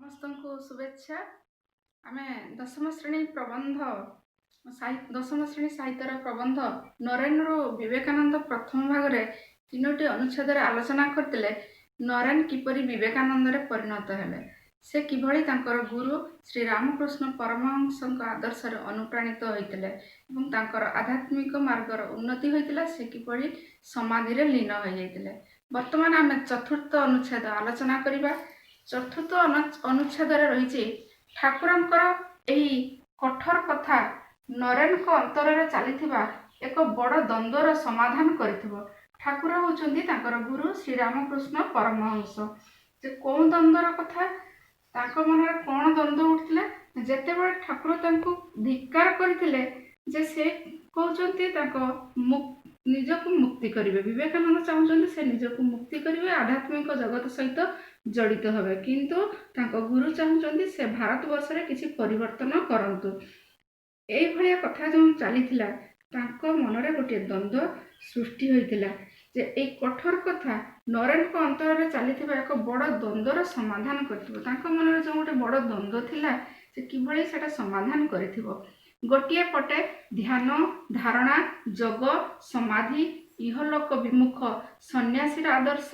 ସମସ୍ତଙ୍କୁ ଶୁଭେଚ୍ଛା। ଆମେ ଦଶମ ଶ୍ରେଣୀ ପ୍ରବନ୍ଧ, ଦଶମ ଶ୍ରେଣୀ ସାହିତ୍ୟର ପ୍ରବନ୍ଧ ନରେନରୁ ବିବେକାନନ୍ଦ ପ୍ରଥମ ଭାଗରେ ତିନୋଟି ଅନୁଚ୍ଛେଦରେ ଆଲୋଚନା କରିଥିଲେ, ନରେନ କିପରି ବିବେକାନନ୍ଦରେ ପରିଣତ ହେଲେ, ସେ କିଭଳି ତାଙ୍କର ଗୁରୁ ଶ୍ରୀ ରାମକୃଷ୍ଣ ପରମହଂସଙ୍କ ଆଦର୍ଶରେ ଅନୁପ୍ରାଣିତ ହୋଇଥିଲେ ଏବଂ ତାଙ୍କର ଆଧ୍ୟାତ୍ମିକ ମାର୍ଗର ଉନ୍ନତି ହୋଇଥିଲା, ସେ କିପରି ସମାଧିରେ ଲୀନ ହୋଇଯାଇଥିଲେ। ବର୍ତ୍ତମାନ ଆମେ ଚତୁର୍ଥ ଅନୁଚ୍ଛେଦ ଆଲୋଚନା କରିବା। ଚତୁର୍ଥ ଅନୁଚ୍ଛେଦରେ ରହିଛି, ଠାକୁରଙ୍କର ଏହି କଠୋର କଥା ନରେନଙ୍କ ଅନ୍ତରରେ ଚାଲିଥିବା ଏକ ବଡ଼ ଦ୍ୱନ୍ଦ୍ୱର ସମାଧାନ କରିଥିବ। ଠାକୁର ହେଉଛନ୍ତି ତାଙ୍କର ଗୁରୁ ଶ୍ରୀରାମକୃଷ୍ଣ ପରମହଂସ। ଯେ କେଉଁ ଦ୍ୱନ୍ଦ୍ୱର କଥା, ତାଙ୍କ ମନରେ କ'ଣ ଦ୍ୱନ୍ଦ୍ୱ ଉଠିଥିଲା, ଯେତେବେଳେ ଠାକୁର ତାଙ୍କୁ ଧିକ୍କାର କରିଥିଲେ ଯେ ସେ କହୁଛନ୍ତି ତାଙ୍କ ନିଜକୁ ମୁକ୍ତି କରିବେ। ବିବେକାନନ୍ଦ ଚାହୁଁଛନ୍ତି ସେ ନିଜକୁ ମୁକ୍ତି କରିବେ, ଆଧ୍ୟାତ୍ମିକ ଜଗତ ସହିତ ଜଡ଼ିତ ହେବେ, କିନ୍ତୁ ତାଙ୍କ ଗୁରୁ ଚାହୁଁଛନ୍ତି ସେ ଭାରତବର୍ଷରେ କିଛି ପରିବର୍ତ୍ତନ କରନ୍ତୁ। ଏଇଭଳିଆ କଥା ଯେଉଁ ଚାଲିଥିଲା, ତାଙ୍କ ମନରେ ଗୋଟିଏ ଦ୍ୱନ୍ଦ୍ୱ ସୃଷ୍ଟି ହୋଇଥିଲା ଯେ ଏଇ କଠୋର କଥା ନରେନଙ୍କ ଅନ୍ତରରେ ଚାଲିଥିବା ଏକ ବଡ଼ ଦ୍ୱନ୍ଦ୍ୱର ସମାଧାନ କରିଥିବ। ତାଙ୍କ ମନରେ ଯେଉଁ ଗୋଟେ ବଡ଼ ଦ୍ୱନ୍ଦ୍ୱ ଥିଲା, ସେ କିଭଳି ସେଟା ସମାଧାନ କରିଥିବ। ଗୋଟିଏ ପଟେ ଧ୍ୟାନ, ଧାରଣା, ଯୋଗ, ସମାଧି, ଇହଲୋକ ବିମୁଖ ସନ୍ନ୍ୟାସୀର ଆଦର୍ଶ,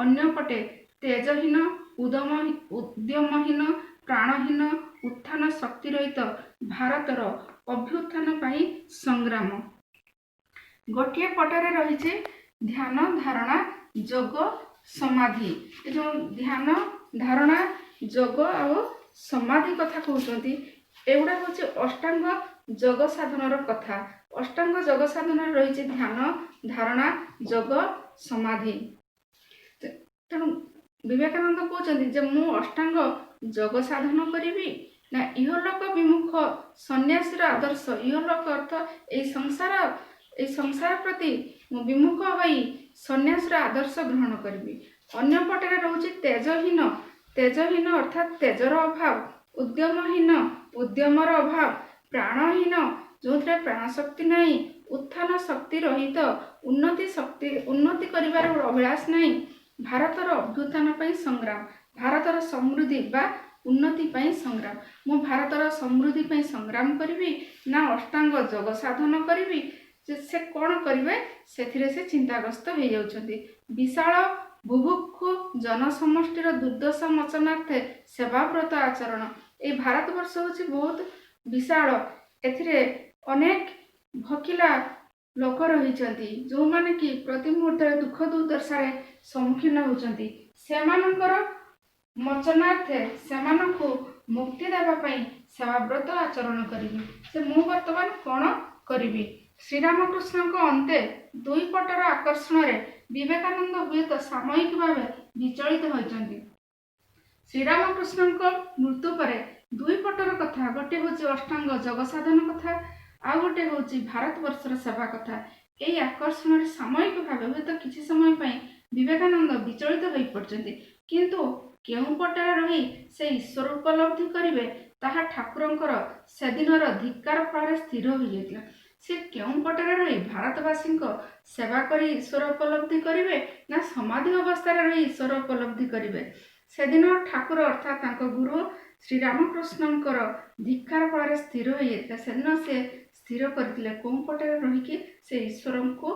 ଅନ୍ୟପଟେ ତେଜହୀନ, ଉଦ୍ୟମହୀନ, ପ୍ରାଣହୀନ, ଉତ୍ଥାନ ଶକ୍ତି ରହିତ ଭାରତର ଅଭ୍ୟୁତ୍ଥାନ ପାଇଁ ସଂଗ୍ରାମ। ଗୋଟିଏ ପଟରେ ରହିଛି ଧ୍ୟାନ, ଧାରଣା, ଯୋଗ, ସମାଧି। ଏ ଯେଉଁ ଧ୍ୟାନ, ଧାରଣା, ଯୋଗ ଆଉ ସମାଧି କଥା କହୁଛନ୍ତି, ଏଗୁଡ଼ା ହେଉଛି ଅଷ୍ଟାଙ୍ଗ ଯୋଗ ସାଧନର କଥା। ଅଷ୍ଟାଙ୍ଗ ଯୋଗ ସାଧନରେ ରହିଛି ଧ୍ୟାନ, ଧାରଣା, ଯୋଗ, ସମାଧି। ତେଣୁ ବିବେକାନନ୍ଦ କହୁଛନ୍ତି ଯେ ମୁଁ ଅଷ୍ଟାଙ୍ଗ ଯୋଗ ସାଧନ କରିବି ନା ଇହଲୋକ ବିମୁଖ ସନ୍ନ୍ୟାସୀର ଆଦର୍ଶ। ଇହଲୋକ ଅର୍ଥ ଏଇ ସଂସାର। ଏଇ ସଂସାର ପ୍ରତି ମୁଁ ବିମୁଖ ହୋଇ ସନ୍ନ୍ୟାସର ଆଦର୍ଶ ଗ୍ରହଣ କରିବି। ଅନ୍ୟ ପଟରେ ରହୁଛି ତେଜହୀନ। ତେଜହୀନ ଅର୍ଥାତ୍ ତେଜର ଅଭାବ, ଉଦ୍ୟମହୀନ, ଉଦ୍ୟମର ଅଭାବ, ପ୍ରାଣହୀନ, ଯେଉଁଥିରେ ପ୍ରାଣଶକ୍ତି ନାହିଁ, ଉତ୍ଥାନ ଶକ୍ତି ରହିତ, ଉନ୍ନତି ଶକ୍ତି, ଉନ୍ନତି କରିବାର ଅଭିଳାଷ ନାହିଁ, ଭାରତର ଅଭ୍ୟୁତ୍ଥାନ ପାଇଁ ସଂଗ୍ରାମ, ଭାରତର ସମୃଦ୍ଧି ବା ଉନ୍ନତି ପାଇଁ ସଂଗ୍ରାମ। ମୁଁ ଭାରତର ସମୃଦ୍ଧି ପାଇଁ ସଂଗ୍ରାମ କରିବି ନା ଅଷ୍ଟାଙ୍ଗ ଯୋଗ ସାଧନ କରିବି, ଯେ ସେ କ'ଣ କରିବେ ସେଥିରେ ସେ ଚିନ୍ତାଗ୍ରସ୍ତ ହେଇଯାଉଛନ୍ତି। ବିଶାଳ ବୁଭୁକ୍ଷୁ ଜନସମଷ୍ଟିର ଦୁର୍ଦ୍ଦଶା ମୋଚନାର୍ଥେ ସେବାବ୍ରତ ଆଚରଣ। ଏଇ ଭାରତବର୍ଷ ହେଉଛି ବହୁତ ବିଶାଳ। ଏଥିରେ ଅନେକ ଭୋକିଲା ଲୋକ ରହିଛନ୍ତି, ଯେଉଁମାନେ କି ପ୍ରତି ମୁହୂର୍ତ୍ତରେ ଦୁଃଖ ଦୁର୍ଦ୍ଦଶାରେ ସମ୍ମୁଖୀନ ହେଉଛନ୍ତି। ସେମାନଙ୍କର ମୋଚନାର୍ଥେ, ସେମାନଙ୍କୁ ମୁକ୍ତି ଦେବା ପାଇଁ ସେବାବ୍ରତ ଆଚରଣ କରିବି। ଯେ ମୁଁ ବର୍ତ୍ତମାନ କ'ଣ କରିବି? ଶ୍ରୀରାମକୃଷ୍ଣଙ୍କ ଅନ୍ତେ ଦୁଇ ପଟର ଆକର୍ଷଣରେ ବିବେକାନନ୍ଦ ହୁଏତ ସାମୟିକ ଭାବେ ବିଚଳିତ ହୋଇଛନ୍ତି। ଶ୍ରୀରାମକୃଷ୍ଣଙ୍କ ମୃତ୍ୟୁ ପରେ ଦୁଇ ପଟର କଥା, ଗୋଟେ ହେଉଛି ଅଷ୍ଟାଙ୍ଗ ଯୋଗ ସାଧନ କଥା, ଆଉ ଗୋଟେ ହେଉଛି ଭାରତବର୍ଷର ସେବା କଥା। ଏଇ ଆକର୍ଷଣରେ ସାମୟିକ ଭାବେ ହୁଏତ କିଛି ସମୟ ପାଇଁ ବିବେକାନନ୍ଦ ବିଚଳିତ ହୋଇପଡ଼ିଛନ୍ତି। କିନ୍ତୁ କେଉଁ ପଟରେ ରହି ସେ ଈଶ୍ୱର ଉପଲବ୍ଧି କରିବେ, ତାହା ଠାକୁରଙ୍କର ସେଦିନର ଧିକ୍କାର ଫଳରେ ସ୍ଥିର ହୋଇଯାଇଥିଲା। ସେ କେଉଁ ପଟରେ ରହି ଭାରତବାସୀଙ୍କ ସେବା କରି ଈଶ୍ୱର ଉପଲବ୍ଧି କରିବେ ନା ସମାଧି ଅବସ୍ଥାରେ ରହି ଈଶ୍ୱର ଉପଲବ୍ଧି କରିବେ, ସେଦିନ ଠାକୁର ଅର୍ଥାତ୍ ତାଙ୍କ ଗୁରୁ ଶ୍ରୀରାମକୃଷ୍ଣଙ୍କର ଧିକ୍କାର ଫଳରେ ସ୍ଥିର ହୋଇଯାଇଥିଲା। ସେଦିନ ସେ ସ୍ଥିର କରିଥିଲେ କେଉଁ ପଟରେ ରହିକି ସେ ଈଶ୍ୱରଙ୍କୁ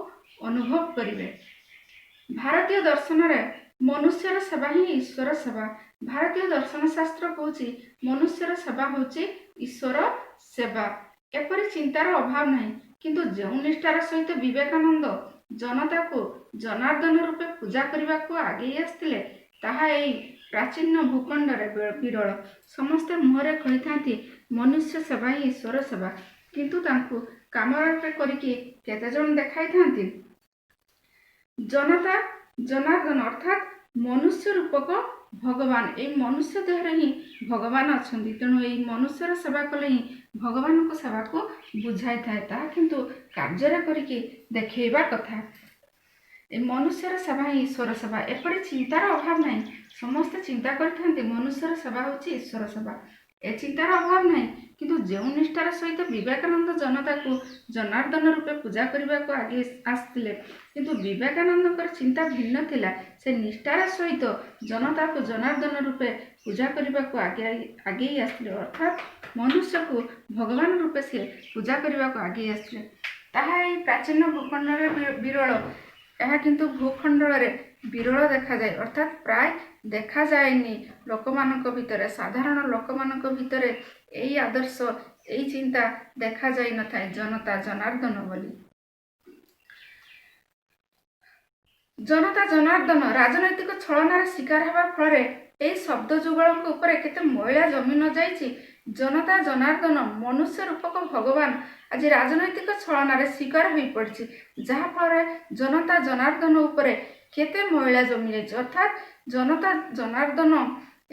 ଅନୁଭବ କରିବେ। ଭାରତୀୟ ଦର୍ଶନରେ ମନୁଷ୍ୟର ସେବା ହିଁ ଈଶ୍ୱର ସେବା। ଭାରତୀୟ ଦର୍ଶନ ଶାସ୍ତ୍ର କହୁଛି ମନୁଷ୍ୟର ସେବା ହେଉଛି ଈଶ୍ୱର ସେବା। ଏପରି ଚିନ୍ତାର ଅଭାବ ନାହିଁ। କିନ୍ତୁ ଯେଉଁ ନିଷ୍ଠାର ସହିତ ବିବେକାନନ୍ଦ ଜନତାକୁ ଜନାର୍ଦ୍ଦନ ରୂପେ ପୂଜା କରିବାକୁ ଆଗେଇ ଆସିଥିଲେ, ତାହା ଏଇ ପ୍ରାଚୀନ ଭୂଖଣ୍ଡରେ ବିରଳ। ସମସ୍ତେ ମୁହଁରେ କହିଥାନ୍ତି ମନୁଷ୍ୟ ସେବା ହିଁ ଈଶ୍ୱର ସେବା, କିନ୍ତୁ ତାଙ୍କୁ କାମରେ କରିକି କେତେଜଣ ଦେଖାଇଥାନ୍ତି? ଜନତା ଜନାର୍ଦ୍ଦନ ଅର୍ଥାତ୍ ମନୁଷ୍ୟ ରୂପକ ଭଗବାନ। ଏଇ ମନୁଷ୍ୟ ଦେହରେ ହିଁ ଭଗବାନ ଅଛନ୍ତି। ତେଣୁ ଏଇ ମନୁଷ୍ୟର ସେବା କଲେ ହିଁ ଭଗବାନଙ୍କ ସେବାକୁ ବୁଝାଇଥାଏ। ତାହା କିନ୍ତୁ କାର୍ଯ୍ୟରେ କରିକି ଦେଖେଇବା କଥା। ଏ ମନୁଷ୍ୟର ସେବା ହିଁ ଈଶ୍ୱର ସେବା, ଏପରି ଚିନ୍ତାର ଅଭାବ ନାହିଁ। ସମସ୍ତେ ଚିନ୍ତା କରିଥାନ୍ତି ମନୁଷ୍ୟର ସେବା ହେଉଛି ଈଶ୍ୱର ସେବା। ଏ ଚିନ୍ତାର ଅଭାବ ନାହିଁ। କିନ୍ତୁ ଯେଉଁ ନିଷ୍ଠାର ସହିତ ବିବେକାନନ୍ଦ ଜନତାକୁ ଜନାର୍ଦ୍ଦନ ରୂପେ ପୂଜା କରିବାକୁ ଆଗେଇ ଆସିଥିଲେ, କିନ୍ତୁ ବିବେକାନନ୍ଦଙ୍କର ଚିନ୍ତା ଭିନ୍ନ ଥିଲା। ସେ ନିଷ୍ଠାର ସହିତ ଜନତାକୁ ଜନାର୍ଦ୍ଦନ ରୂପେ ପୂଜା କରିବାକୁ ଆଗେଇ ଆସିଥିଲେ, ଅର୍ଥାତ୍ ମନୁଷ୍ୟକୁ ଭଗବାନ ରୂପେ ସେ ପୂଜା କରିବାକୁ ଆଗେଇ ଆସିଥିଲେ। ତାହା ଏହି ପ୍ରାଚୀନ ଭୂଖଣ୍ଡରେ ବିରଳ। ଏହା କିନ୍ତୁ ଭୂଖଣ୍ଡଳରେ ବିରଳ ଦେଖାଯାଏ, ଅର୍ଥାତ୍ ପ୍ରାୟ ଦେଖାଯାଏନି ଲୋକମାନଙ୍କ ଭିତରେ। ସାଧାରଣ ଲୋକମାନଙ୍କ ଭିତରେ ଏଇ ଆଦର୍ଶ, ଏଇ ଚିନ୍ତା ଦେଖାଯାଇନଥାଏ ଜନତା ଜନାର୍ଦ୍ଦନ ବୋଲି। ଜନତା ଜନାର୍ଦ୍ଦନ ରାଜନୈତିକ ଛଳନାର ଶିକାର ହେବା ଫଳରେ ଏହି ଶବ୍ଦ ଯୁଗଳଙ୍କ ଉପରେ କେତେ ମଇଳା ଜମି ନ ଯାଇଛି। ଜନତା ଜନାର୍ଦ୍ଦନ, ମନୁଷ୍ୟ ରୂପକ ଭଗବାନ ଆଜି ରାଜନୈତିକ ଛଳନାରେ ଶିକାର ହୋଇପଡ଼ିଛି, ଯାହାଫଳରେ ଜନତା ଜନାର୍ଦ୍ଦନ ଉପରେ କେତେ ମଇଳା ଜମିଯାଇଛି। ଅର୍ଥାତ୍ ଜନତା ଜନାର୍ଦ୍ଦନ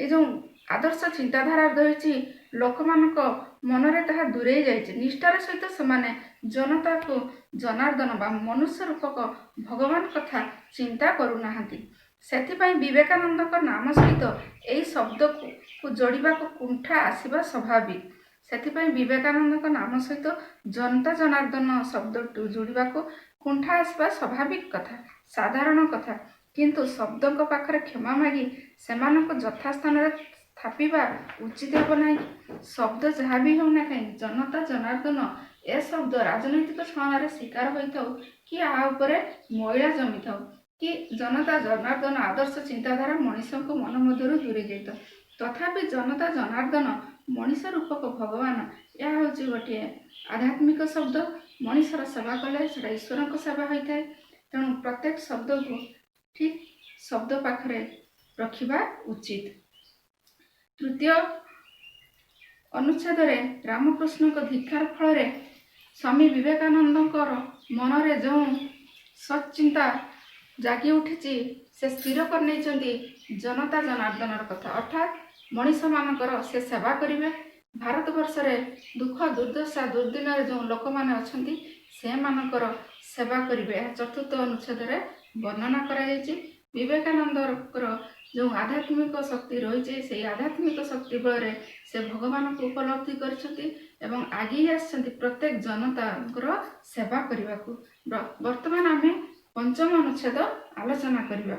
ଏ ଯେଉଁ ଆଦର୍ଶ ଚିନ୍ତାଧାରା ରହିଛି, ଲୋକମାନଙ୍କ ମନରେ ତାହା ଦୂରେଇ ଯାଇଛି। ନିଷ୍ଠାର ସହିତ ସେମାନେ ଜନତାକୁ ଜନାର୍ଦ୍ଦନ ବା ମନୁଷ୍ୟ ରୂପକ ଭଗବାନ କଥା ଚିନ୍ତା କରୁନାହାନ୍ତି। ସେଥିପାଇଁ ବିବେକାନନ୍ଦଙ୍କ ନାମ ସହିତ ଏହି ଶବ୍ଦକୁ ଯୋଡ଼ିବାକୁ କୁଣ୍ଠା ଆସିବା ସ୍ୱାଭାବିକ। ସେଥିପାଇଁ ବିବେକାନନ୍ଦଙ୍କ ନାମ ସହିତ ଜନତା ଜନାର୍ଦ୍ଦନ ଶବ୍ଦକୁ ଯୋଡ଼ିବାକୁ କୁଣ୍ଠା ଆସିବା ସ୍ୱାଭାବିକ କଥା, ସାଧାରଣ କଥା। କିନ୍ତୁ ଶବ୍ଦଙ୍କ ପାଖରେ କ୍ଷମା ମାଗି ସେମାନଙ୍କୁ ଯଥାସ୍ଥାନରେ ସ୍ଥାପିବା ଉଚିତ ହେବ ନାହିଁ। ଶବ୍ଦ ଯାହା ବି ହେଉନା କାହିଁକି, ଜନତା ଜନାର୍ଦ୍ଦନ ଏ ଶବ୍ଦ ରାଜନୈତିକ ଛଳନାରେ ଶିକାର ହୋଇଥାଉ କି ଆ ଉପରେ ମଇଳା ଜମିଥାଉ କି ଜନତା ଜନାର୍ଦ୍ଦନ ଆଦର୍ଶ ଚିନ୍ତାଧାରା ମଣିଷଙ୍କ ମନ ମଧ୍ୟରୁ ଦୂରେଇ ଯାଇଥାଉ, ତଥାପି ଜନତା ଜନାର୍ଦ୍ଦନ, ମଣିଷ ରୂପକ ଭଗବାନ, ଏହା ହେଉଛି ଗୋଟିଏ ଆଧ୍ୟାତ୍ମିକ ଶବ୍ଦ। ମଣିଷର ସେବା କଲେ ସେଟା ଈଶ୍ୱରଙ୍କ ସେବା ହୋଇଥାଏ। ତେଣୁ ପ୍ରତ୍ୟେକ ଶବ୍ଦକୁ ଠିକ୍ ଶବ୍ଦ ପାଖରେ ରଖିବା ଉଚିତ। ତୃତୀୟ ଅନୁଚ୍ଛେଦରେ ରାମକୃଷ୍ଣଙ୍କ ଧିକ୍କାର ଫଳରେ ସ୍ୱାମୀ ବିବେକାନନ୍ଦଙ୍କର ମନରେ ଯେଉଁ ସତ୍ଚିନ୍ତା ଜାଗି ଉଠିଛି, ସେ ସ୍ଥିର କରିନେଇଛନ୍ତି ଜନତା ଜନାର୍ଦ୍ଦନର କଥା, ଅର୍ଥାତ୍ ମଣିଷମାନଙ୍କର ସେ ସେବା କରିବେ। ଭାରତବର୍ଷରେ ଦୁଃଖ ଦୁର୍ଦ୍ଦଶା ଦୁର୍ଦିନରେ ଯେଉଁ ଲୋକମାନେ ଅଛନ୍ତି, ସେମାନଙ୍କର ସେବା କରିବେ। ଏହା ଚତୁର୍ଥ ଅନୁଚ୍ଛେଦରେ ବର୍ଣ୍ଣନା କରାଯାଇଛି। ବିବେକାନନ୍ଦଙ୍କର ଯେଉଁ ଆଧ୍ୟାତ୍ମିକ ଶକ୍ତି ରହିଛି, ସେଇ ଆଧ୍ୟାତ୍ମିକ ଶକ୍ତି ବଳରେ ସେ ଭଗବାନଙ୍କୁ ଉପଲବ୍ଧି କରିଛନ୍ତି ଏବଂ ଆଗେଇ ଆସିଛନ୍ତି ପ୍ରତ୍ୟେକ ଜନତାଙ୍କର ସେବା କରିବାକୁ। ବର୍ତ୍ତମାନ ଆମେ ପଞ୍ଚମ ଅନୁଚ୍ଛେଦ ଆଲୋଚନା କରିବା।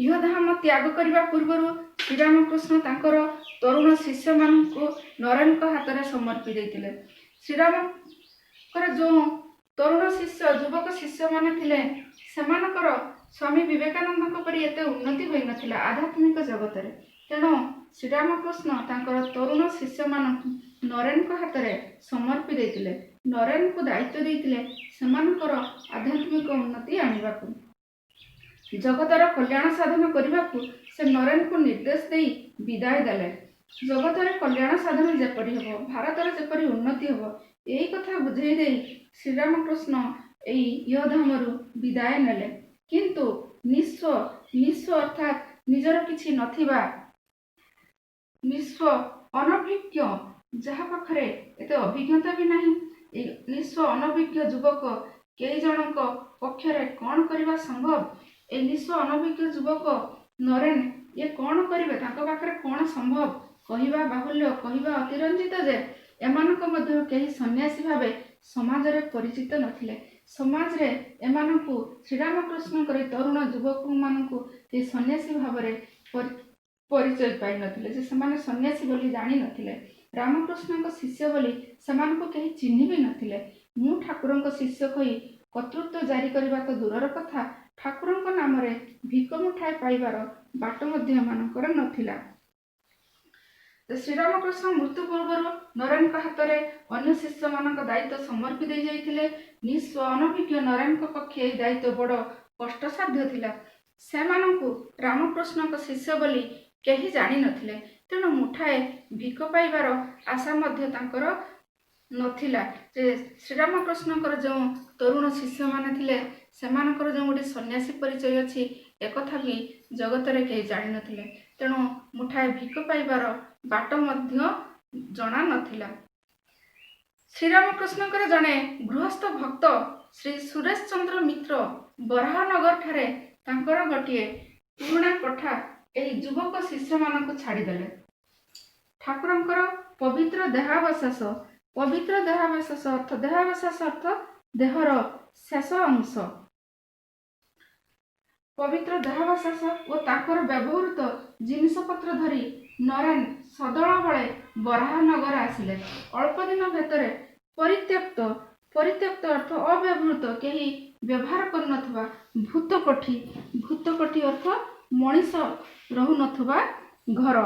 ଇହଧାମ ତ୍ୟାଗ କରିବା ପୂର୍ବରୁ ଶ୍ରୀରାମକୃଷ୍ଣ ତାଙ୍କର ତରୁଣ ଶିଷ୍ୟମାନଙ୍କୁ ନରେନଙ୍କ ହାତରେ ସମର୍ପି ଦେଇଥିଲେ। ଶ୍ରୀରାମଙ୍କର ଯେଉଁ ତରୁଣ ଶିଷ୍ୟ, ଯୁବକ ଶିଷ୍ୟମାନେ ଥିଲେ, ସେମାନଙ୍କର ସ୍ୱାମୀ ବିବେକାନନ୍ଦଙ୍କ ପରି ଏତେ ଉନ୍ନତି ହୋଇନଥିଲା ଆଧ୍ୟାତ୍ମିକ ଜଗତରେ। ତେଣୁ ଶ୍ରୀରାମକୃଷ୍ଣ ତାଙ୍କର ତରୁଣ ଶିଷ୍ୟମାନଙ୍କୁ ନରେନଙ୍କ ହାତରେ ସମର୍ପି ଦେଇଥିଲେ। ନରେନଙ୍କୁ ଦାୟିତ୍ୱ ଦେଇଥିଲେ ସେମାନଙ୍କର ଆଧ୍ୟାତ୍ମିକ ଉନ୍ନତି ଆଣିବାକୁ, ଜଗତର କଲ୍ୟାଣ ସାଧନ କରିବାକୁ ସେ ନରେନଙ୍କୁ ନିର୍ଦ୍ଦେଶ ଦେଇ ବିଦାୟ ଦେଲେ। ଜଗତରେ କଲ୍ୟାଣ ସାଧନ ଯେପରି ହେବ, ଭାରତର ଯେପରି ଉନ୍ନତି ହେବ, ଏଇ କଥା ବୁଝେଇ ଦେଇ ଶ୍ରୀରାମକୃଷ୍ଣ ଏଇ ଇହଧାମରୁ ବିଦାୟ ନେଲେ। କିନ୍ତୁ ନିଃସ୍ୱ, ଅର୍ଥାତ୍ ନିଜର କିଛି ନଥିବା, ନିଃସ୍ୱ ଅନଭିଜ୍ଞ, ଯାହା ପାଖରେ ଏତେ ଅଭିଜ୍ଞତା ବି ନାହିଁ, ଏଇ ନିଃସ୍ୱ ଅନଭିଜ୍ଞ ଯୁବକ କେଇ ଜଣଙ୍କ ପକ୍ଷରେ କ'ଣ କରିବା ସମ୍ଭବ? ଏଇ ନିଃସ୍ୱ ଅନଭିଜ୍ଞ ଯୁବକ ନରେନ ଇଏ କ'ଣ କରିବେ? ତାଙ୍କ ପାଖରେ କ'ଣ ସମ୍ଭବ? କହିବା ବାହୁଲ୍ୟ, କହିବା ଅତିରଞ୍ଜିତ ଯେ ଏମାନଙ୍କ ମଧ୍ୟରୁ କେହି ସନ୍ନ୍ୟାସୀ ଭାବେ ସମାଜରେ ପରିଚିତ ନଥିଲେ। ସମାଜରେ ଏମାନଙ୍କୁ, ଶ୍ରୀରାମକୃଷ୍ଣଙ୍କର ଏଇ ତରୁଣ ଯୁବକମାନଙ୍କୁ କେହି ସନ୍ନ୍ୟାସୀ ଭାବରେ ପରିଚୟ ପାଇନଥିଲେ, ଯେ ସେମାନେ ସନ୍ନ୍ୟାସୀ ବୋଲି ଜାଣିନଥିଲେ। ରାମକୃଷ୍ଣଙ୍କ ଶିଷ୍ୟ ବୋଲି ସେମାନଙ୍କୁ କେହି ଚିହ୍ନି ବି ନଥିଲେ। ମୁଁ ଠାକୁରଙ୍କ ଶିଷ୍ୟ କହି କର୍ତ୍ତୃତ୍ୱ ଜାରି କରିବା ତ ଦୂରର କଥା, ଠାକୁରଙ୍କ ନାମରେ ଭିକ ମୁଠାଏ ପାଇବାର ବାଟ ମଧ୍ୟ ଏମାନଙ୍କର ନଥିଲା। ଶ୍ରୀରାମକୃଷ୍ଣ ମୃତ୍ୟୁ ପୂର୍ବରୁ ନରେନଙ୍କ ହାତରେ ଅନ୍ୟ ଶିଷ୍ୟମାନଙ୍କ ଦାୟିତ୍ୱ ସମର୍ପି ଦେଇ ଯାଇଥିଲେ। ନିଃସ୍ୱ ଅନଭିଜ୍ଞ ନରେନଙ୍କ ପକ୍ଷେ ଏହି ଦାୟିତ୍ୱ ବଡ଼ କଷ୍ଟସାଧ୍ୟ ଥିଲା। ସେମାନଙ୍କୁ ରାମକୃଷ୍ଣଙ୍କ ଶିଷ୍ୟ ବୋଲି କେହି ଜାଣିନଥିଲେ। ତେଣୁ ମୁଠାଏ ଭିକ ପାଇବାର ଆଶା ମଧ୍ୟ ତାଙ୍କର ନଥିଲା। ଯେ ଶ୍ରୀରାମକୃଷ୍ଣଙ୍କର ଯେଉଁ ତରୁଣ ଶିଷ୍ୟମାନେ ଥିଲେ, ସେମାନଙ୍କର ଯେଉଁ ଗୋଟେ ସନ୍ନ୍ୟାସୀ ପରିଚୟ ଅଛି, ଏକଥା ବି ଜଗତରେ କେହି ଜାଣିନଥିଲେ। ତେଣୁ ମୁଠାଏ ଭିକ ପାଇବାର ବାଟ ମଧ୍ୟ ଜଣା ନଥିଲା। ଶ୍ରୀରାମକୃଷ୍ଣଙ୍କର ଜଣେ ଗୃହସ୍ଥ ଭକ୍ତ ଶ୍ରୀ ସୁରେଶ ଚନ୍ଦ୍ର ମିତ୍ର ବରାହନଗର ଠାରେ ତାଙ୍କର ଗୋଟିଏ ପୁରୁଣା କୋଠା ଏହି ଯୁବକ ଶିଷ୍ୟମାନଙ୍କୁ ଛାଡ଼ିଦେଲେ। ଠାକୁରଙ୍କର ପବିତ୍ର ଦେହାବଶେଷ, ପବିତ୍ର ଦେହାବଶେଷ ଅର୍ଥ, ଦେହାବଶେଷ ଅର୍ଥ ଦେହର ଶେଷ ଅଂଶ, ପବିତ୍ର ଦେହାବଶେଷ ଓ ତାଙ୍କର ବ୍ୟବହୃତ ଜିନିଷପତ୍ର ଧରି ନରେନ ସଦଳବଳେ ବରାହନଗର ଆସିଲେ। ଅଳ୍ପ ଦିନ ଭିତରେ ପରିତ୍ୟକ୍ତ, ପରିତ୍ୟକ୍ତ ଅର୍ଥ ଅବ୍ୟବହୃତ, କେହି ବ୍ୟବହାର କରୁନଥିବା, ଭୂତକୋଠି, ଭୂତକୋଠି ଅର୍ଥ ମଣିଷ ରହୁନଥିବା ଘର,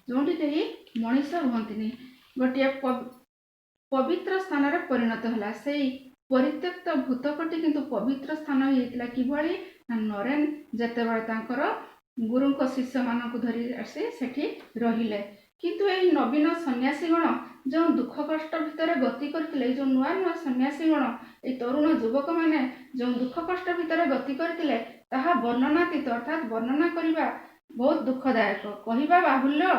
ଯେଉଁଠି କେହି ମଣିଷ ରୁହନ୍ତିନି, ଗୋଟିଏ ପବିତ୍ର ସ୍ଥାନରେ ପରିଣତ ହେଲା। ସେଇ ପରିତ୍ୟକ୍ତ ଭୂତକୋଠି କିନ୍ତୁ ପବିତ୍ର ସ୍ଥାନ ହେଇଯାଇଥିଲା। କିଭଳି ନା ନରେନ ଯେତେବେଳେ ତାଙ୍କର ଗୁରୁଙ୍କ ଶିଷ୍ୟମାନଙ୍କୁ ଧରି ଆସି ସେଠି ରହିଲେ। କିନ୍ତୁ ଏହି ନବୀନ ସନ୍ନ୍ୟାସୀଗଣ ଯେଉଁ ଦୁଃଖ କଷ୍ଟ ଭିତରେ ଗତି କରିଥିଲେ, ଏଇ ଯେଉଁ ନୂଆ ନୂଆ ସନ୍ନ୍ୟାସୀଗଣ, ଏଇ ତରୁଣ ଯୁବକମାନେ ଯେଉଁ ଦୁଃଖ କଷ୍ଟ ଭିତରେ ଗତି କରିଥିଲେ, ତାହା ବର୍ଣ୍ଣନାତୀତ, ଅର୍ଥାତ୍ ବର୍ଣ୍ଣନା କରିବା ବହୁତ ଦୁଃଖଦାୟକ। କହିବା ବାହୁଲ୍ୟ,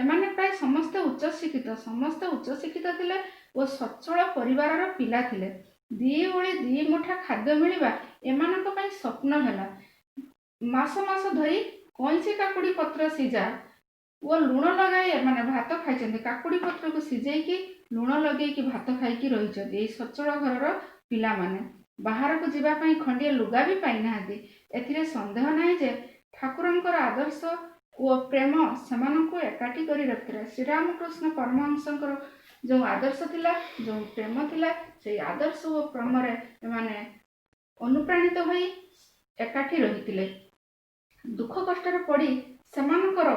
ଏମାନେ ପ୍ରାୟ ସମସ୍ତେ ଉଚ୍ଚଶିକ୍ଷିତ, ସମସ୍ତେ ଉଚ୍ଚଶିକ୍ଷିତ ଥିଲେ ଓ ସଚ୍ଛଳ ପରିବାରର ପିଲା ଥିଲେ। ଦି ଓଳି ଦି ମୁଠା ଖାଦ୍ୟ ମିଳିବା ଏମାନଙ୍କ ପାଇଁ ସ୍ୱପ୍ନ ହେଲା। ମାସ ମାସ ଧରି କଇଁଚି କାକୁଡ଼ି ପତ୍ର ସିଝା ଓ ଲୁଣ ଲଗାଇ ଏମାନେ ଭାତ ଖାଇଛନ୍ତି। କାକୁଡ଼ି ପତ୍ରକୁ ସିଝେଇକି ଲୁଣ ଲଗେଇକି ଭାତ ଖାଇକି ରହିଛନ୍ତି ଏଇ ସଚ୍ଛଳ ଘରର ପିଲାମାନେ। ବାହାରକୁ ଯିବା ପାଇଁ ଖଣ୍ଡିଏ ଲୁଗା ବି ପାଇନାହାନ୍ତି। ଏଥିରେ ସନ୍ଦେହ ନାହିଁ ଯେ ଠାକୁରଙ୍କର ଆଦର୍ଶ ଓ ପ୍ରେମ ସେମାନଙ୍କୁ ଏକାଠି କରି ରଖିଥିଲା। ଶ୍ରୀରାମକୃଷ୍ଣ ପରମହଂସଙ୍କର ଯେଉଁ ଆଦର୍ଶ ଥିଲା, ଯେଉଁ ପ୍ରେମ ଥିଲା, ସେଇ ଆଦର୍ଶ ଓ ପ୍ରେମରେ ଏମାନେ ଅନୁପ୍ରାଣିତ ହୋଇ ଏକାଠି ରହିଥିଲେ। ଦୁଃଖ କଷ୍ଟରେ ପଡ଼ି ସେମାନଙ୍କର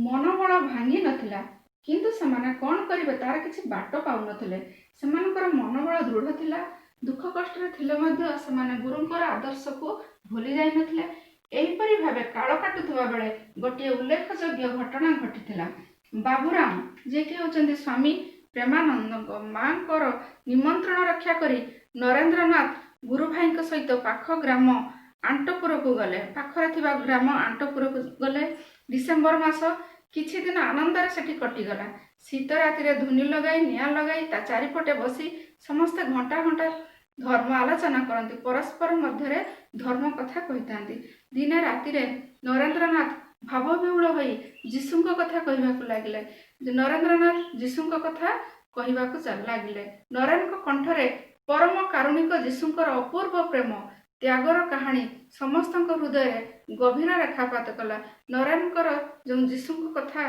ମନୋବଳ ଭାଙ୍ଗି ନଥିଲା, କିନ୍ତୁ ସେମାନେ କ'ଣ କରିବେ ତାର କିଛି ବାଟ ପାଉନଥିଲେ। ସେମାନଙ୍କର ମନୋବଳ ଦୃଢ଼ ଥିଲା। ଦୁଃଖ କଷ୍ଟରେ ଥିଲେ ମଧ୍ୟ ସେମାନେ ଗୁରୁଙ୍କର ଆଦର୍ଶକୁ ଭୁଲି ଯାଇନଥିଲେ। ଏହିପରି ଭାବେ କାଳ କାଟୁଥିବା ବେଳେ ଗୋଟିଏ ଉଲ୍ଲେଖଯୋଗ୍ୟ ଘଟଣା ଘଟିଥିଲା। ବାବୁରାମ, ଯିଏକି ହେଉଛନ୍ତି ସ୍ୱାମୀ ପ୍ରେମାନନ୍ଦଙ୍କ ମାଙ୍କର ନିମନ୍ତ୍ରଣ ରକ୍ଷା କରି ନରେନ୍ଦ୍ରନାଥ ଗୁରୁଭାଇଙ୍କ ସହିତ ପାଖ ଗ୍ରାମ ଆଣ୍ଟପୁରକୁ ଗଲେ। ପାଖରେ ଥିବା ଗ୍ରାମ ଆଣ୍ଟପୁରକୁ ଗଲେ। ଡିସେମ୍ବର ମାସ, କିଛି ଦିନ ଆନନ୍ଦରେ ସେଠି କଟିଗଲା। ଶୀତ ରାତିରେ ଧୁନି ଲଗାଇ, ନିଆଁ ଲଗାଇ ତା ଚାରିପଟେ ବସି ସମସ୍ତେ ଘଣ୍ଟା ଘଣ୍ଟା ଧର୍ମ ଆଲୋଚନା କରନ୍ତି, ପରସ୍ପର ମଧ୍ୟରେ ଧର୍ମ କଥା କହିଥାନ୍ତି। ଦିନେ ରାତିରେ ନରେନ୍ଦ୍ରନାଥ ଭାବବିହ୍ୱଳ ହୋଇ ଯୀଶୁଙ୍କ କଥା କହିବାକୁ ଲାଗିଲେ। ନରେନ୍ଦ୍ରନାଥ ଯୀଶୁଙ୍କ କଥା କହିବାକୁ ଲାଗିଲେ। ନରେନଙ୍କ କଣ୍ଠରେ ପରମ କାରୁଣିକ ଯୀଶୁଙ୍କର ଅପୂର୍ବ ପ୍ରେମ ତ୍ୟାଗର କାହାଣୀ ସମସ୍ତଙ୍କ ହୃଦୟରେ ଗଭୀର ରେଖାପାତ କଲା। ନରେନଙ୍କର ଯେଉଁ ଯୀଶୁଙ୍କ କଥା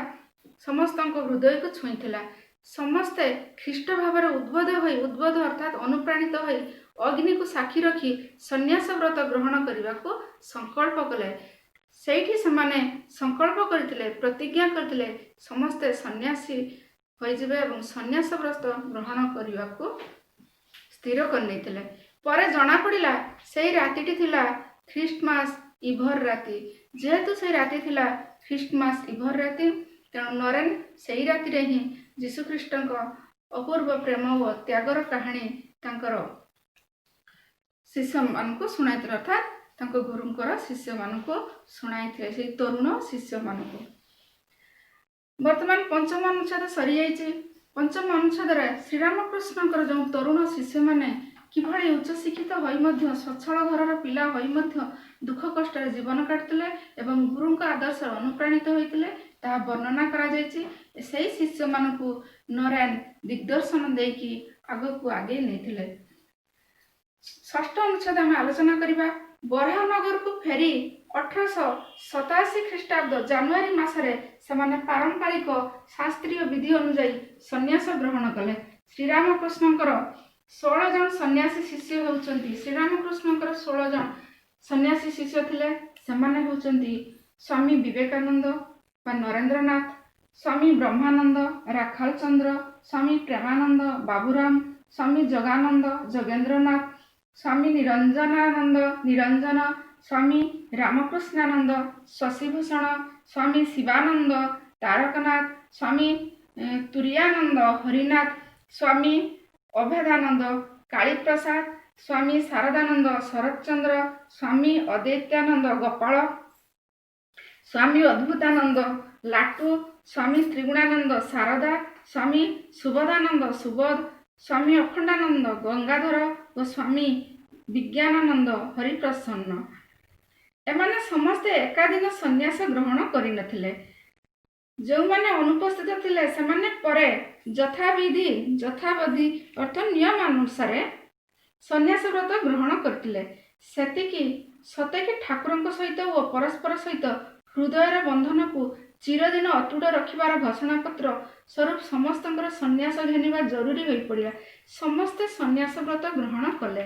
ସମସ୍ତଙ୍କ ହୃଦୟକୁ ଛୁଇଁଥିଲା। ସମସ୍ତେ ଖ୍ରୀଷ୍ଟ ଭାବରେ ଉଦ୍ବୋଧ ହୋଇ, ଉଦ୍ବୋଧ ଅର୍ଥାତ୍ ଅନୁପ୍ରାଣିତ ହୋଇ, ଅଗ୍ନିକୁ ସାକ୍ଷୀ ରଖି ସନ୍ନ୍ୟାସ ବ୍ରତ ଗ୍ରହଣ କରିବାକୁ ସଂକଳ୍ପ କଲେ। ସେଇଠି ସେମାନେ ସଂକଳ୍ପ କରିଥିଲେ, ପ୍ରତିଜ୍ଞା କରିଥିଲେ, ସମସ୍ତେ ସନ୍ନ୍ୟାସୀ ହୋଇଯିବେ ଏବଂ ସନ୍ନ୍ୟାସ ବ୍ରତ ଗ୍ରହଣ କରିବାକୁ ସ୍ଥିର କରିନେଇଥିଲେ। ପରେ ଜଣାପଡ଼ିଲା ସେଇ ରାତିଟି ଥିଲା ଖ୍ରୀଷ୍ଟମାସ ଇଭର ରାତି। ଯେହେତୁ ସେଇ ରାତି ଥିଲା ଖ୍ରୀଷ୍ଟମାସ ଇଭର ରାତି, ତେଣୁ ନରେନ ସେଇ ରାତିରେ ହିଁ ଯୀଶୁଖ୍ରୀଷ୍ଟଙ୍କ ଅପୂର୍ବ ପ୍ରେମ ଓ ତ୍ୟାଗର କାହାଣୀ ତାଙ୍କର ଶିଷ୍ୟମାନଙ୍କୁ ଶୁଣାଇଥିଲେ, ଅର୍ଥାତ୍ ତାଙ୍କ ଗୁରୁଙ୍କର ଶିଷ୍ୟମାନଙ୍କୁ ଶୁଣାଇଥିଲେ, ସେଇ ତରୁଣ ଶିଷ୍ୟମାନଙ୍କୁ। ବର୍ତ୍ତମାନ ପଞ୍ଚମ ଅନୁଚ୍ଛେଦ ସରିଯାଇଛି। ପଞ୍ଚମ ଅନୁଚ୍ଛେଦରେ ଶ୍ରୀରାମକୃଷ୍ଣଙ୍କର ଯେଉଁ ତରୁଣ ଶିଷ୍ୟମାନେ କିଭଳି ଉଚ୍ଚଶିକ୍ଷିତ ହୋଇ ମଧ୍ୟ, ସ୍ୱଚ୍ଛଳ ଘରର ପିଲା ହୋଇ ମଧ୍ୟ ଦୁଃଖ କଷ୍ଟରେ ଜୀବନ କାଟୁଥିଲେ ଏବଂ ଗୁରୁଙ୍କ ଆଦର୍ଶରେ ଅନୁପ୍ରାଣିତ ହୋଇଥିଲେ, ତାହା ବର୍ଣ୍ଣନା କରାଯାଇଛି। ସେଇ ଶିଷ୍ୟମାନଙ୍କୁ ନରେନ ଦିଗ୍ଦର୍ଶନ ଦେଇକି ଆଗକୁ ଆଗେଇ ନେଇଥିଲେ। ଷଷ୍ଠ ଅନୁଚ୍ଛେଦ ଆମେ ଆଲୋଚନା କରିବା। ବରାହନଗରକୁ ଫେରି 1887 ଖ୍ରୀଷ୍ଟାବ୍ଦ ଜାନୁଆରୀ ମାସରେ ସେମାନେ ପାରମ୍ପରିକ ଶାସ୍ତ୍ରୀୟ ବିଧି ଅନୁଯାୟୀ ସନ୍ନ୍ୟାସ ଗ୍ରହଣ କଲେ। ଶ୍ରୀରାମକୃଷ୍ଣଙ୍କର 16 ଜଣ ସନ୍ନ୍ୟାସୀ ଶିଷ୍ୟ ହେଉଛନ୍ତି, ଶ୍ରୀରାମକୃଷ୍ଣଙ୍କର 16 ଜଣ ସନ୍ନ୍ୟାସୀ ଶିଷ୍ୟ ଥିଲେ। ସେମାନେ ହେଉଛନ୍ତି ସ୍ୱାମୀ ବିବେକାନନ୍ଦ ବା ନରେନ୍ଦ୍ରନାଥ, ସ୍ୱାମୀ ବ୍ରହ୍ମାନନ୍ଦ, ରାଖାଲ ଚନ୍ଦ୍ର, ସ୍ୱାମୀ ପ୍ରେମାନନ୍ଦ, ବାବୁରାମ, ସ୍ୱାମୀ ଯୋଗାନନ୍ଦ, ଯୋଗେନ୍ଦ୍ରନାଥ, ସ୍ୱାମୀ ନିରଞ୍ଜନାନନ୍ଦ ନିରଞ୍ଜନ, ସ୍ୱାମୀ ରାମକୃଷ୍ଣାନନ୍ଦ, ଶଶିଭୂଷଣ, ସ୍ୱାମୀ ଶିବାନନ୍ଦ, ତାରକନାଥ, ସ୍ୱାମୀ ତୁରିୟାନନ୍ଦ, ହରିନାଥ, ସ୍ୱାମୀ ଅଭେଦାନନ୍ଦ, କାଳୀପ୍ରସାଦ, ସ୍ୱାମୀ ଶାରଦାନନ୍ଦ, ଶରତଚନ୍ଦ୍ର, ସ୍ୱାମୀ ଅଦ୍ୱୈତାନନ୍ଦ, ଗୋପାଳ, ସ୍ୱାମୀ ଅଦ୍ଭୁତାନନ୍ଦ, ଲାଟୁ, ସ୍ୱାମୀ ତ୍ରିଗୁଣାନନ୍ଦ, ଶାରଦା, ସ୍ୱାମୀ ସୁବୋଧାନନ୍ଦ, ସୁବୋଧ, ସ୍ୱାମୀ ଅଖଣ୍ଡାନନ୍ଦ, ଗଙ୍ଗାଧର ଓ ସ୍ୱାମୀ ବିଜ୍ଞାନାନନ୍ଦ, ହରିପ୍ରସନ୍ନ। ଏମାନେ ସମସ୍ତେ ଏକାଦିନ ସନ୍ନ୍ୟାସ ଗ୍ରହଣ କରିନଥିଲେ। ଯେଉଁମାନେ ଅନୁପସ୍ଥିତ ଥିଲେ ସେମାନେ ପରେ ଯଥାବିଧି, ଯଥାବଧି ଅର୍ଥ ନିୟମାନୁସାରେ ସନ୍ନ୍ୟାସ ବ୍ରତ ଗ୍ରହଣ କରିଥିଲେ। ସେତିକି ସତେକି ଠାକୁରଙ୍କ ସହିତ ଓ ପରସ୍ପର ସହିତ ହୃଦୟର ବନ୍ଧନକୁ ଚିରଦିନ ଅତୁଟ ରଖିବାର ଘୋଷଣାପତ୍ର ସ୍ୱରୂପ ସମସ୍ତଙ୍କର ସନ୍ନ୍ୟାସ ଘେନିବା ଜରୁରୀ ହୋଇପଡ଼ିଲା। ସମସ୍ତେ ସନ୍ନ୍ୟାସ ବ୍ରତ ଗ୍ରହଣ କଲେ।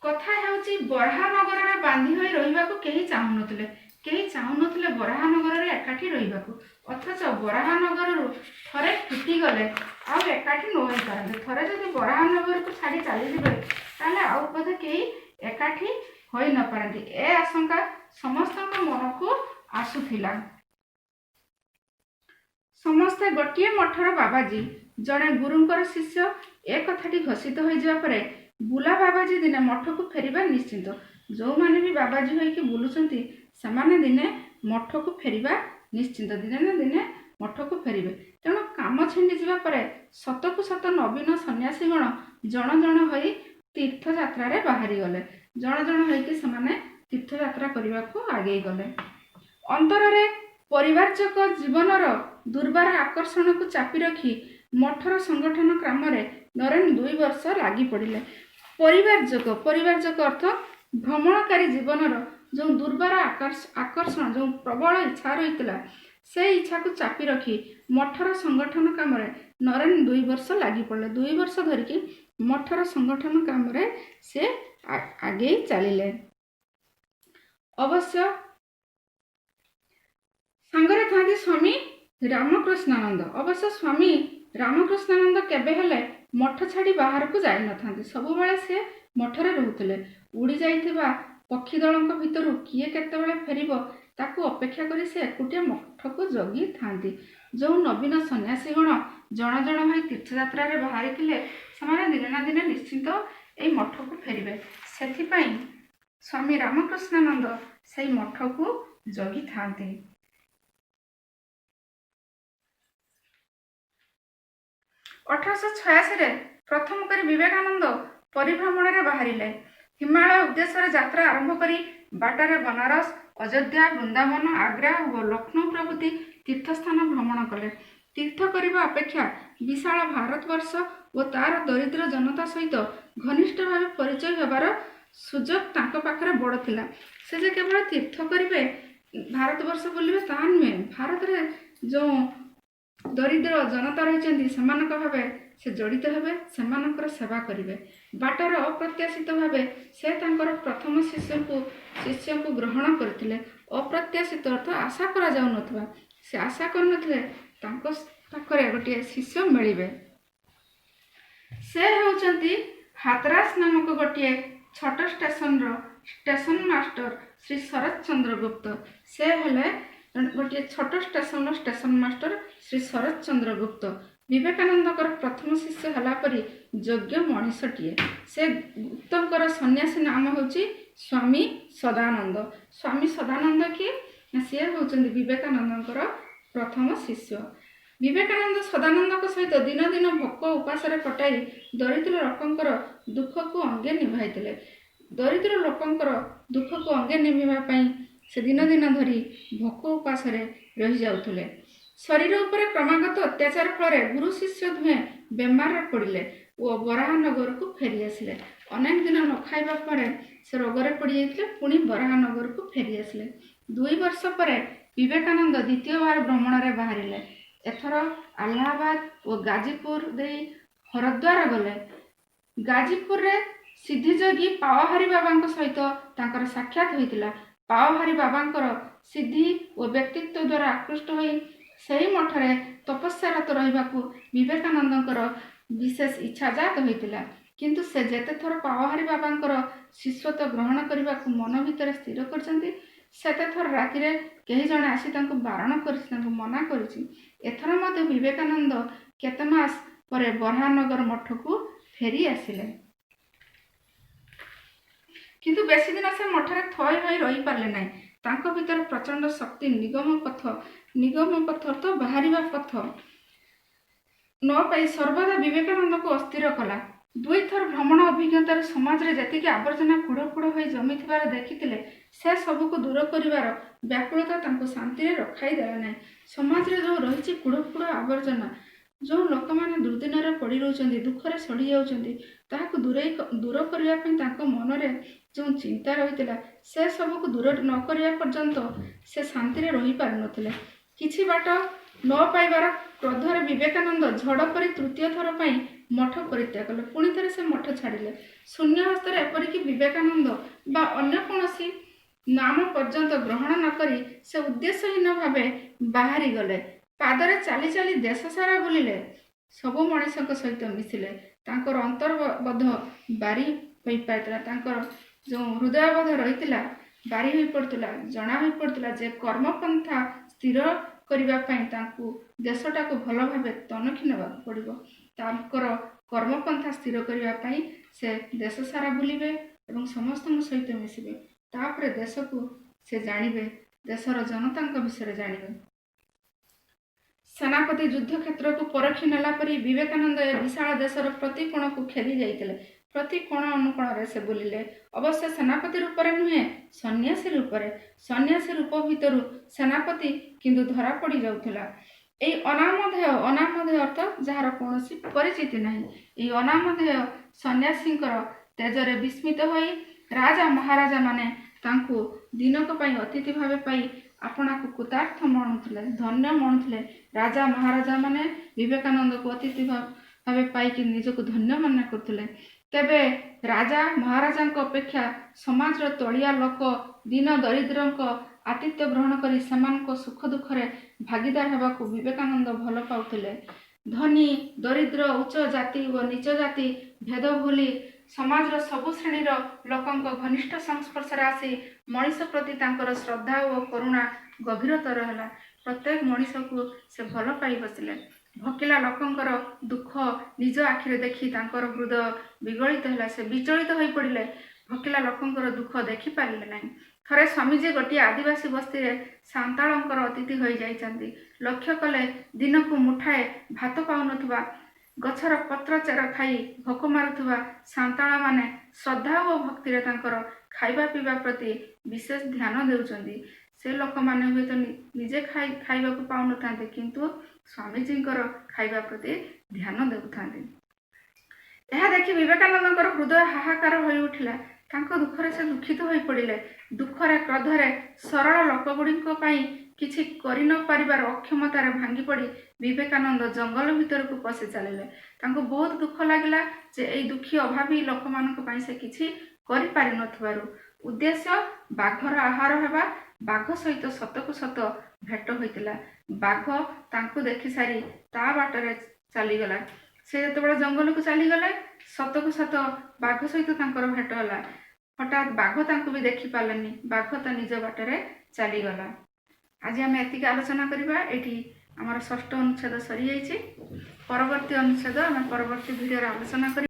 କଥା ହେଉଛି, ବରାହନଗରରେ ବାନ୍ଧି ହୋଇ ରହିବାକୁ କେହି ଚାହୁଁନଥିଲେ। କେହି ଚାହୁଁନଥିଲେ ବରାହନଗରରେ ଏକାଠି ରହିବାକୁ। ଅଥଚ ବରାହନଗରରୁ ଥରେ ଫିଟିଗଲେ ଆଉ ଏକାଠି ନ ହୋଇପାରନ୍ତି। ଥରେ ଯଦି ବରାହନଗରକୁ ଛାଡ଼ି ଚାଲିଯିବେ, ତାହେଲେ ଆଉ ବୋଧେ କେହି ଏକାଠି ହୋଇ ନପାରନ୍ତି। ଏ ଆଶଙ୍କା ସମସ୍ତଙ୍କ ମନକୁ ଆସୁଥିଲା। ସମସ୍ତେ ଗୋଟିଏ ମଠର ବାବାଜୀ, ଜଣେ ଗୁରୁଙ୍କର ଶିଷ୍ୟ, ଏ କଥାଟି ଘୋଷିତ ହୋଇଯିବା ପରେ ବୁଲା ବାବାଜୀ ଦିନେ ମଠକୁ ଫେରିବା ନିଶ୍ଚିନ୍ତ। ଯେଉଁମାନେ ବି ବାବାଜୀ ହୋଇକି ବୁଲୁଛନ୍ତି, ସେମାନେ ଦିନେ ମଠକୁ ଫେରିବା ନିଶ୍ଚିନ୍ତ, ଦିନେ ନା ଦିନେ ମଠକୁ ଫେରିବେ। ତେଣୁ କାମ ଛିଣ୍ଡିଯିବା ପରେ ସତକୁ ସତ ନବୀନ ସନ୍ନ୍ୟାସୀଗଣ ଜଣ ଜଣ ହୋଇ ତୀର୍ଥଯାତ୍ରାରେ ବାହାରିଗଲେ। ଜଣ ଜଣ ହୋଇକି ସେମାନେ ତୀର୍ଥଯାତ୍ରା କରିବାକୁ ଆଗେଇ ଗଲେ। ଅନ୍ତରରେ ପରିବାରଜକ ଜୀବନର ଦୁର୍ବାର ଆକର୍ଷଣକୁ ଚାପି ରଖି ମଠର ସଂଗଠନ କାମରେ ନରେନ 2 ବର୍ଷ ଲାଗି ପଡ଼ିଲେ। ପରିବାରଜକ, ପରିବାରଜକ ଅର୍ଥ ଭ୍ରମଣକାରୀ ଜୀବନର ଯେଉଁ ଦୁର୍ବାର ଆକର୍ଷଣ, ଯେଉଁ ପ୍ରବଳ ଇଚ୍ଛା ରହିଥିଲା, ସେ ଇଚ୍ଛାକୁ ଚାପି ରଖି ମଠର ସଂଗଠନ କାମରେ ନରେନ 2 ବର୍ଷ ଲାଗି ପଡ଼ିଲେ। 2 ବର୍ଷ ଧରିକି ମଠର ସଂଗଠନ କାମରେ ସେ ଆଗେଇ ଚାଲିଲେ। ଅବଶ୍ୟ ସାଙ୍ଗରେ ଥାନ୍ତି ସ୍ୱାମୀ ରାମକୃଷ୍ଣାନନ୍ଦ। ଅବଶ୍ୟ ସ୍ୱାମୀ ରାମକୃଷ୍ଣାନନ୍ଦ କେବେ ହେଲେ ମଠ ଛାଡ଼ି ବାହାରକୁ ଯାଇନଥାନ୍ତି। ସବୁବେଳେ ସେ ମଠରେ ରହୁଥିଲେ। ଉଡ଼ି ଯାଇଥିବା ପକ୍ଷୀ ଦଳଙ୍କ ଭିତରୁ କିଏ କେତେବେଳେ ଫେରିବ ତାକୁ ଅପେକ୍ଷା କରି ସେ ଏକୁଟିଆ ମଠକୁ ଜଗିଥାନ୍ତି। ଯେଉଁ ନବୀନ ସନ୍ନ୍ୟାସୀଗଣ ଜଣ ଜଣ ହୋଇ ତୀର୍ଥଯାତ୍ରାରେ ବାହାରିଥିଲେ, ସେମାନେ ଦିନେ ନା ଦିନେ ନିଶ୍ଚିନ୍ତ ଏଇ ମଠକୁ ଫେରିବେ। ସେଥିପାଇଁ ସ୍ୱାମୀ ରାମକୃଷ୍ଣାନନ୍ଦ ସେଇ ମଠକୁ ଜଗିଥାନ୍ତି। 1886ରେ ପ୍ରଥମ କରି ବିବେକାନନ୍ଦ ପରିଭ୍ରମଣରେ ବାହାରିଲେ। ହିମାଳୟ ଉଦ୍ଦେଶ୍ୟରେ ଯାତ୍ରା ଆରମ୍ଭ କରି ବାଟରେ ବନାରସ, ଅଯୋଧ୍ୟା, ବୃନ୍ଦାବନ, ଆଗ୍ରା ଓ ଲକ୍ଷ୍ନୌ ପ୍ରଭୃତି ତୀର୍ଥସ୍ଥାନ ଭ୍ରମଣ କଲେ। ତୀର୍ଥ କରିବା ଅପେକ୍ଷା ବିଶାଳ ଭାରତବର୍ଷ ଓ ତାର ଦରିଦ୍ର ଜନତା ସହିତ ଘନିଷ୍ଠ ଭାବେ ପରିଚୟ ହେବାର ସୁଯୋଗ ତାଙ୍କ ପାଖରେ ବଡ଼ ଥିଲା। ସେ ଯେ କେବଳ ତୀର୍ଥ କରିବେ, ଭାରତବର୍ଷ ବୁଲିବେ ତାହା ନୁହେଁ, ଭାରତରେ ଯେଉଁ ଦରିଦ୍ର ଜନତା ରହିଛନ୍ତି ସେମାନଙ୍କ ଭାବେ ସେ ଜଡ଼ିତ ହେବେ, ସେମାନଙ୍କର ସେବା କରିବେ। ବାଟରେ ଅପ୍ରତ୍ୟାଶିତ ଭାବେ ସେ ତାଙ୍କର ପ୍ରଥମ ଶିଷ୍ୟଙ୍କୁ ଗ୍ରହଣ କରିଥିଲେ। ଅପ୍ରତ୍ୟାଶିତ ଅର୍ଥ ଆଶା କରାଯାଉନଥିବା। ସେ ଆଶା କରିନଥିଲେ ତାଙ୍କ ପାଖରେ ଗୋଟିଏ ଶିଷ୍ୟ ମିଳିବେ। ସେ ହେଉଛନ୍ତି ହାତରାସ ନାମକ ଗୋଟିଏ ଛୋଟ ଷ୍ଟେସନର ଷ୍ଟେସନ ମାଷ୍ଟର ଶ୍ରୀ ଶରତ ଚନ୍ଦ୍ର ଗୁପ୍ତ। ସେ ହେଲେ ଗୋଟିଏ ଛୋଟ ଷ୍ଟେସନର ଷ୍ଟେସନ ମାଷ୍ଟର ଶ୍ରୀ ଶରତ ଚନ୍ଦ୍ର ଗୁପ୍ତ। ବିବେକାନନ୍ଦଙ୍କର ପ୍ରଥମ ଶିଷ୍ୟ ହେଲା ପରି ଯୋଗ୍ୟ ମଣିଷଟିଏ ସେ। ଗୁପ୍ତଙ୍କର ସନ୍ନ୍ୟାସୀ ନାମ ହେଉଛି ସ୍ୱାମୀ ସଦାନନ୍ଦ। ସ୍ୱାମୀ ସଦାନନ୍ଦ କିଏ? ନା, ସିଏ ହେଉଛନ୍ତି ବିବେକାନନ୍ଦଙ୍କର ପ୍ରଥମ ଶିଷ୍ୟ। ବିବେକାନନ୍ଦ ସଦାନନ୍ଦଙ୍କ ସହିତ ଦିନ ଦିନ ଭୋକ ଉପାସରେ କଟାଇ ଦରିଦ୍ର ଲୋକଙ୍କର ଦୁଃଖକୁ ଅଙ୍ଗେ ନିଭାଇଥିଲେ। ଦରିଦ୍ର ଲୋକଙ୍କର ଦୁଃଖକୁ ଅଙ୍ଗେ ନିଭାଇବା ପାଇଁ ସେ ଦିନ ଦିନ ଧରି ଭୋକ ଉପାସରେ ରହିଯାଉଥିଲେ। ଶରୀର ଉପରେ କ୍ରମାଗତ ଅତ୍ୟାଚାର ଫଳରେ ଗୁରୁ ଶିଷ୍ୟ ଦୁହେଁ ବେମାରରେ ପଡ଼ିଲେ ଓ ବରାହନଗରକୁ ଫେରି ଆସିଲେ। ଅନେକ ଦିନ ନ ଖାଇବା ପରେ ସେ ରୋଗରେ ପଡ଼ିଯାଇଥିଲେ, ପୁଣି ବରାହନଗରକୁ ଫେରି ଆସିଲେ। 2 ବର୍ଷ ପରେ ବିବେକାନନ୍ଦ ଦ୍ୱିତୀୟବାର ଭ୍ରମଣରେ ବାହାରିଲେ। ଏଥର ଆହ୍ଲାବାଦ ଓ ଗାଜିପୁର ଦେଇ ହରଦ୍ୱାର ଗଲେ। ଗାଜିପୁରରେ ସିଦ୍ଧିଯୋଗୀ ପାୱାହାରୀ ବାବାଙ୍କ ସହିତ ତାଙ୍କର ସାକ୍ଷାତ ହୋଇଥିଲା। ପାୱାହାରୀ ବାବାଙ୍କର ସିଦ୍ଧି ଓ ବ୍ୟକ୍ତିତ୍ୱ ଦ୍ୱାରା ଆକୃଷ୍ଟ ହୋଇ ସେହି ମଠରେ ତପସ୍ୟାରତ ରହିବାକୁ ବିବେକାନନ୍ଦଙ୍କର ବିଶେଷ ଇଚ୍ଛାଜାତ ହୋଇଥିଲା। କିନ୍ତୁ ସେ ଯେତେଥର ପାୱାହାରୀ ବାବାଙ୍କର ଶିଷ୍ୟତ୍ୱ ଗ୍ରହଣ କରିବାକୁ ମନ ଭିତରେ ସ୍ଥିର କରିଛନ୍ତି, ସେତେଥର ରାତିରେ କେହି ଜଣେ ଆସି ତାଙ୍କୁ ବାରଣ କରିଛି, ତାଙ୍କୁ ମନା କରିଛି। ଏଥର ମଧ୍ୟ ବିବେକାନନ୍ଦ କେତେ ମାସ ପରେ ବରାହନଗର ମଠକୁ ଫେରି ଆସିଲେ। କିନ୍ତୁ ବେଶୀ ଦିନ ସେ ମଠରେ ଥୟ ହୋଇ ରହିପାରିଲେ ନାହିଁ। ତାଙ୍କ ଭିତରେ ପ୍ରଚଣ୍ଡ ଶକ୍ତି ନିଗମ ପଥ, ନିଗମ ପଥ ତ ବାହାରିବା ପଥ ନ ପାଇ ସର୍ବଦା ବିବେକାନନ୍ଦଙ୍କୁ ଅସ୍ଥିର କଲା। ଦୁଇଥର ଭ୍ରମଣ ଅଭିଜ୍ଞତାରୁ ସମାଜରେ ଯେତିକି ଆବର୍ଜନା କୁଢ଼ କୁଢ଼ ହୋଇ ଜମିଥିବାର ଦେଖିଥିଲେ, ସେ ସବୁକୁ ଦୂର କରିବାର ବ୍ୟାକୁଳତା ତାଙ୍କୁ ଶାନ୍ତିରେ ରଖାଇ ଦେଲା ନାହିଁ। ସମାଜରେ ଯେଉଁ ରହିଛି କୁଢ଼ କୁଢ଼ ଆବର୍ଜନା, ଯେଉଁ ଲୋକମାନେ ଦୁର୍ଦିନରେ ପଡ଼ି ରହୁଛନ୍ତି, ଦୁଃଖରେ ସଢ଼ି ଯାଉଛନ୍ତି, ତାହାକୁ ଦୂର କରିବା ପାଇଁ ତାଙ୍କ ମନରେ ଯେଉଁ ଚିନ୍ତା ରହିଥିଲା, ସେ ସବୁକୁ ଦୂର ନ କରିବା ପର୍ଯ୍ୟନ୍ତ ସେ ଶାନ୍ତିରେ ରହିପାରୁନଥିଲେ। କିଛି ବାଟ ନ ପାଇବାର କ୍ରୋଧରେ ବିବେକାନନ୍ଦ ଝଡ଼ ପରି ତୃତୀୟ ଥର ପାଇଁ ମଠ ପରିତ୍ୟାଗ କଲେ। ପୁଣି ଥରେ ସେ ମଠ ଛାଡ଼ିଲେ ଶୂନ୍ୟ ହସ୍ତରେ। ଏପରିକି ବିବେକାନନ୍ଦ ବା ଅନ୍ୟ କୌଣସି ନାମ ପର୍ଯ୍ୟନ୍ତ ଗ୍ରହଣ ନ କରି ସେ ଉଦ୍ଦେଶ୍ୟହୀନ ଭାବେ ବାହାରି ଗଲେ। ପାଦରେ ଚାଲି ଚାଲି ଦେଶ ସାରା ବୁଲିଲେ, ସବୁ ମଣିଷଙ୍କ ସହିତ ମିଶିଲେ। ତାଙ୍କର ଅନ୍ତର୍ବୋଧ ବାରି ହୋଇପାରିଥିଲା, ତାଙ୍କର ଯେଉଁ ହୃଦୟବୋଧ ରହିଥିଲା ବାରି ହୋଇପଡ଼ୁଥିଲା। ଜଣା ହୋଇପଡ଼ୁଥିଲା ଯେ କର୍ମପନ୍ଥା ସ୍ଥିର କରିବା ପାଇଁ ତାଙ୍କୁ ଦେଶଟାକୁ ଭଲ ଭାବେ ତନଖି ନେବାକୁ ପଡ଼ିବ। ତାଙ୍କର କର୍ମପନ୍ଥା ସ୍ଥିର କରିବା ପାଇଁ ସେ ଦେଶ ସାରା ବୁଲିବେ ଏବଂ ସମସ୍ତଙ୍କ ସହିତ ମିଶିବେ। ତାପରେ ଦେଶକୁ ସେ ଜାଣିବେ, ଦେଶର ଜନତାଙ୍କ ବିଷୟରେ ଜାଣିବେ। ସେନାପତି ଯୁଦ୍ଧକ୍ଷେତ୍ରକୁ ପରଖି ନେଲା ପରି ବିବେକାନନ୍ଦ ଏ ବିଶାଳ ଦେଶର ପ୍ରତି କୋଣକୁ ଖେଦି ଯାଇଥିଲେ। ପ୍ରତି କୋଣ ଅନୁକୋଣରେ ସେ ବୁଲିଲେ। ଅବଶ୍ୟ ସେନାପତି ରୂପରେ ନୁହେଁ, ସନ୍ନ୍ୟାସୀ ରୂପରେ। ସନ୍ନ୍ୟାସୀ ରୂପ ଭିତରୁ ସେନାପତି କିନ୍ତୁ ଧରା ପଡ଼ି ଯାଉଥିଲା। ଏଇ ଅନାମଧେୟ, ଅନାମଧେୟ ଅର୍ଥ ଯାହାର କୌଣସି ପରିଚିତି ନାହିଁ, ଏଇ ଅନାମଧେୟ ସନ୍ନ୍ୟାସୀଙ୍କର ତେଜରେ ବିସ୍ମିତ ହୋଇ ରାଜା ମହାରାଜାମାନେ ତାଙ୍କୁ ଦିନକ ପାଇଁ ଅତିଥି ଭାବେ ପାଇ ଆପଣାକୁ କୃତାର୍ଥ ମଣୁଥିଲେ, ଧନ୍ୟ ମଣୁଥିଲେ। ରାଜା ମହାରାଜାମାନେ ବିବେକାନନ୍ଦକୁ ଅତିଥି ଭାବେ ପାଇକି ନିଜକୁ ଧନ୍ୟ ମନେ କରୁଥିଲେ। ତେବେ ରାଜା ମହାରାଜାଙ୍କ ଅପେକ୍ଷା ସମାଜର ତଳିଆ ଲୋକ, ଦୀନ ଦରିଦ୍ରଙ୍କ ଆତିଥ୍ୟ ଗ୍ରହଣ କରି ସେମାନଙ୍କ ସୁଖ ଦୁଃଖରେ ଭାଗିଦାର ହେବାକୁ ବିବେକାନନ୍ଦ ଭଲ ପାଉଥିଲେ। ଧନୀ ଦରିଦ୍ର, ଉଚ୍ଚ ଜାତି ଓ ନୀଚ ଜାତି ଭେଦ ଭୁଲି ସମାଜର ସବୁ ଶ୍ରେଣୀର ଲୋକଙ୍କ ଘନିଷ୍ଠ ସଂସ୍ପର୍ଶରେ ଆସି ମଣିଷ ପ୍ରତି ତାଙ୍କର ଶ୍ରଦ୍ଧା ଓ କରୁଣା ଗଭୀରତର ହେଲା। ପ୍ରତ୍ୟେକ ମଣିଷକୁ ସେ ଭଲ ପାଇ ବସିଲେ। ଭୋକିଲା ଲୋକଙ୍କର ଦୁଃଖ ନିଜ ଆଖିରେ ଦେଖି ତାଙ୍କର ହୃଦୟ ବିଗଳିତ ହେଲା। ସେ ବିଚଳିତ ହୋଇପଡ଼ିଲେ। ଭୋକିଲା ଲୋକଙ୍କର ଦୁଃଖ ଦେଖିପାରିଲେ ନାହିଁ। ଥରେ ସ୍ୱାମୀଜୀ ଗୋଟିଏ ଆଦିବାସୀ ବସ୍ତିରେ ସାନ୍ତାଳଙ୍କର ଅତିଥି ହୋଇଯାଇଛନ୍ତି। ଲକ୍ଷ୍ୟ କଲେ, ଦିନକୁ ମୁଠାଏ ଭାତ ପାଉନଥିବା, ଗଛର ପତ୍ର ଚେର ଖାଇ ଭୋକ ମାରୁଥିବା ସାନ୍ତାଳମାନେ ଶ୍ରଦ୍ଧା ଓ ଭକ୍ତିରେ ତାଙ୍କର ଖାଇବା ପିଇବା ପ୍ରତି ବିଶେଷ ଧ୍ୟାନ ଦେଉଛନ୍ତି। ସେ ଲୋକମାନେ ହୁଏତ ନିଜେ ଖାଇବାକୁ ପାଉନଥାନ୍ତି, କିନ୍ତୁ ସ୍ୱାମୀଜୀଙ୍କର ଖାଇବା ପ୍ରତି ଧ୍ୟାନ ଦେଉଥାନ୍ତି। ଏହା ଦେଖି ବିବେକାନନ୍ଦଙ୍କର ହୃଦୟ ହାହାକାର ହୋଇ ଉଠିଲା। ତାଙ୍କ ଦୁଃଖରେ ସେ ଦୁଃଖିତ ହୋଇପଡ଼ିଲେ। ଦୁଃଖରେ, କ୍ରୋଧରେ, ସରଳ ଲୋକଗୁଡ଼ିଙ୍କ ପାଇଁ କିଛି କରି ନ ପାରିବାର ଅକ୍ଷମତାରେ ଭାଙ୍ଗି ପଡ଼ି ବିବେକାନନ୍ଦ ଜଙ୍ଗଲ ଭିତରକୁ ପଶି ଚାଲିଲେ। ତାଙ୍କୁ ବହୁତ ଦୁଃଖ ଲାଗିଲା ଯେ ଏଇ ଦୁଃଖୀ ଅଭାବୀ ଲୋକମାନଙ୍କ ପାଇଁ ସେ କିଛି କରିପାରିନଥିବାରୁ। ଉଦ୍ଦେଶ୍ୟ ବାଘର ଆହାର ହେବା। ବାଘ ସହିତ ସତକୁ ସତ ଭେଟ ହୋଇଥିଲା। ବାଘ ତାଙ୍କୁ ଦେଖି ସାରି ତା ବାଟରେ ଚାଲିଗଲା। ସେ ଯେତେବେଳେ ଜଙ୍ଗଲକୁ ଚାଲିଗଲେ, ସତକୁ ସତ ବାଘ ସହିତ ତାଙ୍କର ଭେଟ ହେଲା। ହଠାତ୍ ବାଘ ତାଙ୍କୁ ବି ଦେଖିପାରିଲାନି। ବାଘ ତା ନିଜ ବାଟରେ ଚାଲିଗଲା। ଆଜି ଆମେ ଏତିକି ଆଲୋଚନା କରିବା। ଏଇଠି ଆମର ଷଷ୍ଠ ଅନୁଚ୍ଛେଦ ସରିଯାଇଛି। ପରବର୍ତ୍ତୀ ଅନୁଚ୍ଛେଦ ଆମେ ପରବର୍ତ୍ତୀ ଭିଡ଼ିଓରେ ଆଲୋଚନା କରିବା।